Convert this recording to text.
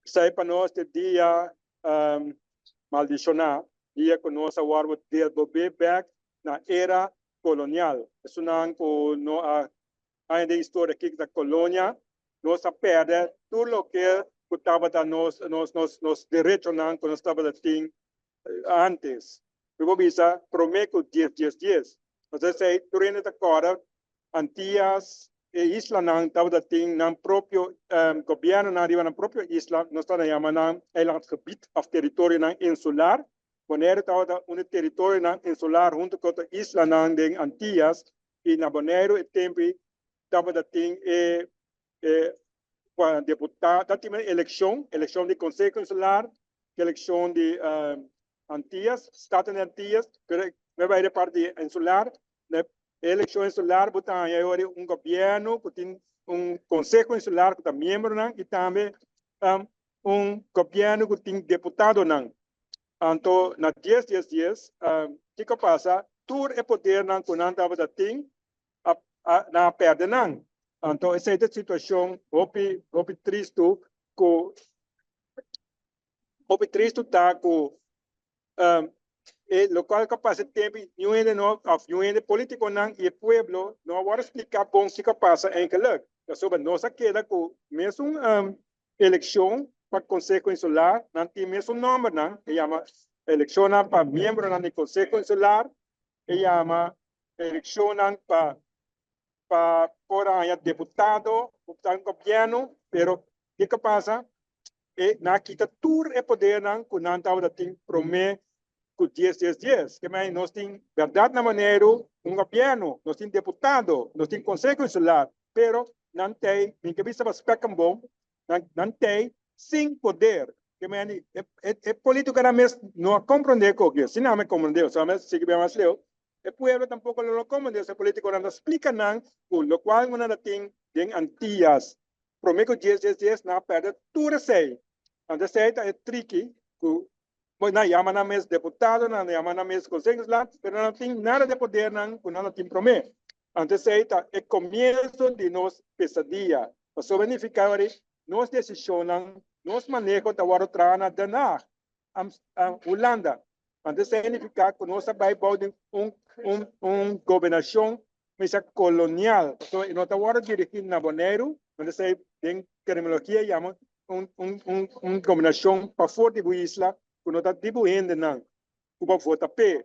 Esei pa nos ta e dia maldishoná, dia ku nos a wòrdu debolbé bèk na era kolonial. Esunnan ku no a haña den historia kiko ta kolonia, nos a pèrdè tur loke ku tabata nos nos nos nos derechonan ku nos tabata tin ántes. Mi por bisa promé ku dies dies dies. Pasobra esei tur hende ta kòrda Antias, e islanan tabata tin nan propio gobiernonan riba nan propio isla, nos tabata yama nan eilandgebied of teritorionan insular. Boneiru tabata un di teritorionan insular hunto ku otro islanan den Antias i na Boneiru e tempu ei tabata tin e e deputado, tabatin elekshon, elekshon di Konseho Insular, elekshon di Antias, Staten di Antias, pero mi a bai den parti insular. Na e elekshon insular bo ta haña e ora un gobièrnu ku tin un konseho insular ku ta miembronan i tambe un gobièrnu ku tin deputadonan. Anto na dies dies dies kiko a pasa? Tur e podernan ku nan tabata tin a nan a pèrdè nan. Anto esei ta e situashon hopi hopi tristu ku hopi tristu ta ku e lokual ku a pasa e tempu niun hende no òf niun hende politikonan i e pueblo no a wòrdu spliká bon kiko a pasa eingelik. Pasobra nos a keda ku mesun elekshon pa Konseho Insular, nan tin mesun nòmbernan, e yama elekshonnan pa miembronan di Konseho Insular, e yama elekshonnan pa pa por haña deputado ku ta den gobièrnu, pero kiko pasa? E nan a kita tur e podernan ku nan tabata tin promé ku dies dies dies. Ke mei nos tin bèrdat na Boneiru un gobièrnu, nos tin deputado, nos tin konseho insular, pero nan tei, mi ke bisa pa spek en bon, nan nan tei sin poder. Ke mei e e politikonan mes no a komprondé koki, si nan a komprondé, osea sigui bia mas leu, E pueblo tampoco lo lo como Dios. E politiconan ta splica nan cu locual nan a tin den Antillas prome cu dies dies dies nan a perde tur esey. Anto esey ta e triki cu nan yama nan mes deputado, nan yama nan mes conseho insular, pero nan no tin nada di e podernan cu nan a tin prome. Anto esey ta e comienzo di nos pesadia. Pasobra nifica ora nos decisionnan, nos maneho ta wordo traha na Den Haag, Hulanda. Anto esei a nifiká ku nos a bai bou di un un un gobernashon mester kolonial, pasobra e no ta wòrdu dirigí na Boneiru, anto esei den terminologia yama un un un un gobernashon pafor di bo isla ku no ta di bo hendenan ku bo vota p'e.